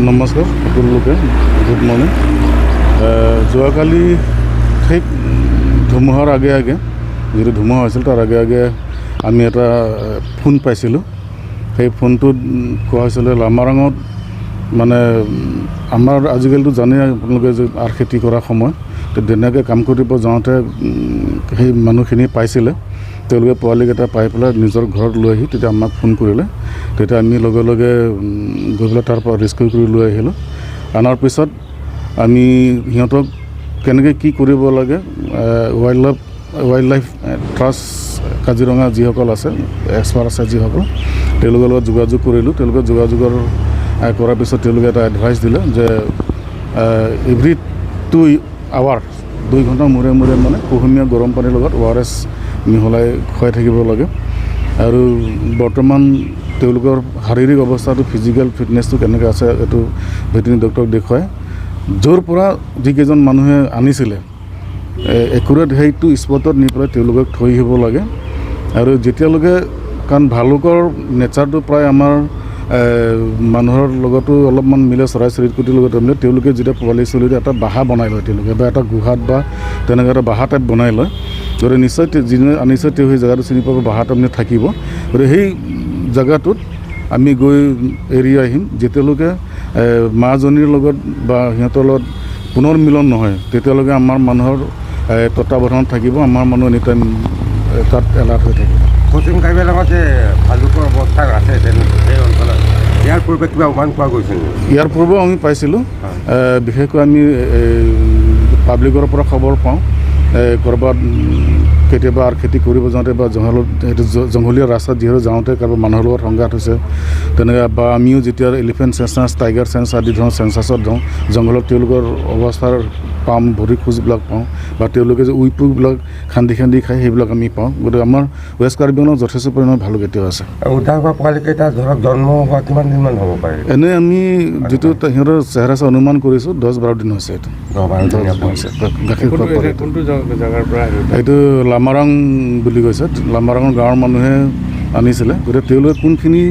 নমস্কাৰ সকলোকে, good morning. যোৱাকালি ঠিক ধুমুহাৰ আগে আগে, যিটো ধুমুহা হৈছিল তাৰ আগে আগে আমি এটা ফোন পাইছিলোঁ। সেই ফোনটোত কোৱা হৈছিলে লামাৰাঙত মানে আমাৰ আজিকালিতো জানেই আপোনালোকে যে আৰ খেতি কৰা সময়, তো ধুনীয়াকৈ কাম কৰিব যাওঁতে সেই মানুহখিনি পাইছিলে। তেওঁলোকে পোৱালিকেইটা পাই পেলাই নিজৰ ঘৰত লৈ আহি তেতিয়া আমাক ফোন কৰিলে। তেতিয়া আমি লগে লগে গৈ পেলাই তাৰ পৰা ৰেস্কিউ কৰি লৈ আহিলোঁ। অনাৰ পিছত আমি সিহঁতক কেনেকৈ কি কৰিব লাগে, ৱাইল্ড লাইফ ট্ৰাষ্ট কাজিৰঙা যিসকল আছে, এক্সপাৰ্ট আছে যিসকল, তেওঁলোকৰ লগত যোগাযোগ কৰিলোঁ। তেওঁলোকে যোগাযোগৰ কৰাৰ পিছত তেওঁলোকে এটা এডভাইচ দিলে যে এভৰি 2 আৱাৰ, 2 ঘণ্টাৰ মূৰে মূৰে মানে কুহুমীয়া গৰম পানীৰ লগত অ' আৰ এছ মিহলাই খুৱাই থাকিব লাগে। আৰু বৰ্তমান তেওঁলোকৰ শাৰীৰিক অৱস্থাটো, ফিজিকেল ফিটনেছটো কেনেকৈ আছে, এইটো ভেটেৰিনেৰী ডক্টৰক দেখুৱাই য'ৰ পৰা যিকেইজন মানুহে আনিছিলে, একুৰেট সেইটো স্পটত নি পেলাই তেওঁলোকক থৈ আহিব লাগে। আৰু যেতিয়ালৈকে, কাৰণ ভালুকৰ নেচাৰটো প্ৰায় আমাৰ মানুহৰ লগতো অলপমান মিলে, চৰাই চিৰিকটিৰ লগতো মিলে। তেওঁলোকে যেতিয়া পোৱালি চোৱালি এটা বাহা বনাই লয় তেওঁলোকে বা এটা গুহাত বা তেনেকৈ এটা বাহা টাইপ বনাই লয়। গতিকে নিশ্চয় যোনে আনিছে তেওঁ সেই জেগাটো চিনি পাব, বাহা টাইপ থাকিব। গতিকে সেই জেগাটোত আমি গৈ এৰি আহিম। যেতিয়ালৈকে মাজনীৰ লগত বা সিহঁতৰ লগত পুনৰ মিলন নহয়, তেতিয়ালৈকে আমাৰ মানুহৰ তত্বাৱধানত থাকিব। আমাৰ মানুহ এনি টাইম তাত এলাৰ্ট হৈ থাকিব। পশ্চিম কাৰ্বি আংলঙত যে ভালুকৰ অৱস্থান আছে সেই অঞ্চলত, ইয়াৰ পূৰ্বে কিবা উমান পোৱা গৈছিল নেকি? ইয়াৰ পূৰ্বেও আমি পাইছিলোঁ। বিশেষকৈ আমি পাব্লিকৰ পৰা খবৰ পাওঁ। ক'ৰবাত কেতিয়াবা আৰু খেতি কৰিব যাওঁতে বা জংঘলত, সেইটো জংঘলীয়া ৰাস্তাত যিহেতু যাওঁতে কাৰোবাৰ মানুহৰ লগত সংঘাত হৈছে তেনেকৈ, বা আমিও যেতিয়া এলিফেণ্ট চেঞ্চাছ, টাইগাৰ চেঞ্চাছ আদি ধৰণৰ চেঞ্চাছত যাওঁ, জংঘলত তেওঁলোকৰ অৱস্থাৰ পাম, ভৰি খোজবিলাক পাওঁ বা তেওঁলোকে যে উঁই পোকবিলাক খান্দি খান্দি খায়, সেইবিলাক আমি পাওঁ। গতিকে আমাৰ ৱেষ্ট কাৰ্বি আংলঙত যথেষ্ট পৰিমাণৰ ভালুক এতিয়াও আছে। আৰু উদ্ধাৰ হোৱা পোৱালিকেইটা ধৰক জন্ম হোৱা কিমান দিনমান হ'ব পাৰে? এনেই আমি যিটো সিহঁতৰ চেহেৰা চাই অনুমান কৰিছোঁ, 10-12 দিন হৈছে এইটো। 10-12 দিনীয়া পোৱালি। হৈছে গাখীৰ খোৱা পোৱালি। কোনটো জেগাৰ পৰা আহিব? এইটো লামাৰাং বুলি কৈছে। লামাৰাঙৰ গাঁৱৰ মানুহে আনিছিলে। গতিকে তেওঁলোকে কোনখিনি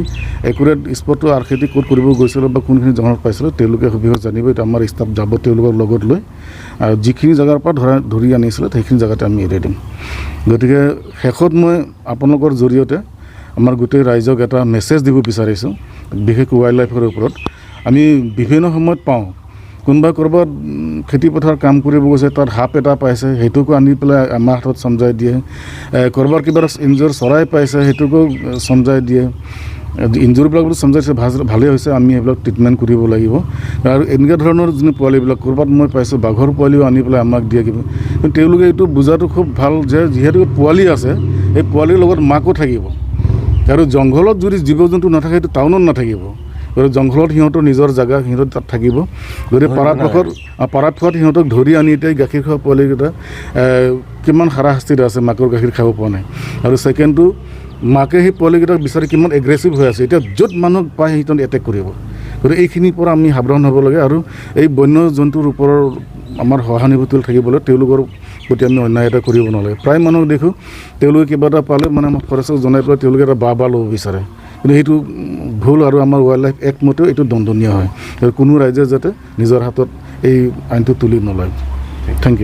একুৰেট স্পটটো আৰ খেতি ক'ত কৰিব গৈছিলে বা কোনখিনি জংঘলত পাইছিলে, তেওঁলোকে সবিশেষ জানিব। এতিয়া আমাৰ ষ্টাফ যাব তেওঁলোকৰ লগত লৈ আৰু যিখিনি জেগাৰ পৰা ধৰি আনিছিলে, সেইখিনি জেগাতে আমি এৰি দিম। গতিকে শেষত মই আপোনালোকৰ জৰিয়তে আমাৰ গোটেই ৰাইজক এটা মেছেজ দিব বিচাৰিছোঁ, বিশেষকৈ ৱাইল্ড লাইফৰ ওপৰত। আমি বিভিন্ন সময়ত পাওঁ, কোনোবা ক'ৰবাত খেতি পথাৰ কাম কৰিব গৈছে, তাত সাপ এটা পাইছে, সেইটোকো আনি পেলাই আমাৰ হাতত চমজাই দিয়ে। ক'ৰবাত কিবা ইনজৰ চৰাই পাইছে, সেইটোকো চমজাই দিয়ে। ইনজুৰবিলাক বোলো চমজাইছে, ভালেই হৈছে, আমি সেইবিলাক ট্ৰিটমেণ্ট কৰিব লাগিব। আৰু এনেকুৱা ধৰণৰ যোন পোৱালিবিলাক ক'ৰবাত মই পাইছোঁ, বাঘৰ পোৱালিও আনি পেলাই আমাক দিয়ে কিবা। কিন্তু তেওঁলোকে এইটো বুজাটো খুব ভাল যে যিহেতু পোৱালি আছে, এই পোৱালিৰ লগত মাকো থাকিব। আৰু জংঘলত যদি জীৱ জন্তু নাথাকে, সেইটো টাউনত নাথাকিব। গতিকে জংঘলত সিহঁতৰ নিজৰ জেগা, সিহঁতৰ তাত থাকিব। গতিকে পৰাপক্ষত সিহঁতক ধৰি আনি এতিয়া গাখীৰ খোৱা পোৱালিকেইটা কিমান হাৰাশাস্তিত আছে, মাকৰ গাখীৰ খাব পৰা নাই। আৰু ছেকেণ্ডটো, মাকে সেই পোৱালিকেইটাক বিচাৰি কিমান এগ্ৰেছিভ হৈ আছে। এতিয়া য'ত মানুহক পায় সিহঁতক এটেক কৰিব। গতিকে এইখিনিৰ পৰা আমি সাৱধান হ'ব লাগে আৰু এই বন্য জন্তুৰ ওপৰৰ আমাৰ সহানুভূতি থাকিবলৈ তেওঁলোকৰ প্ৰতি আমি অন্যায় এটা কৰিব নালাগে। প্ৰায় মানুহক দেখোঁ, তেওঁলোকে কিবা এটা পালে মানে আমাক ফৰেষ্টক জনাই পেলাই তেওঁলোকে এটা বাহ বাহ ল'ব বিচাৰে। কিন্তু সেইটো ভুল আৰু আমাৰ ৱাইল্ড লাইফ এক্ট মতেও এইটো দণ্ডনীয় হয়। আৰু কোনো ৰাইজে যাতে নিজৰ হাতত এই আইনটো তুলি নলয়। Thank U.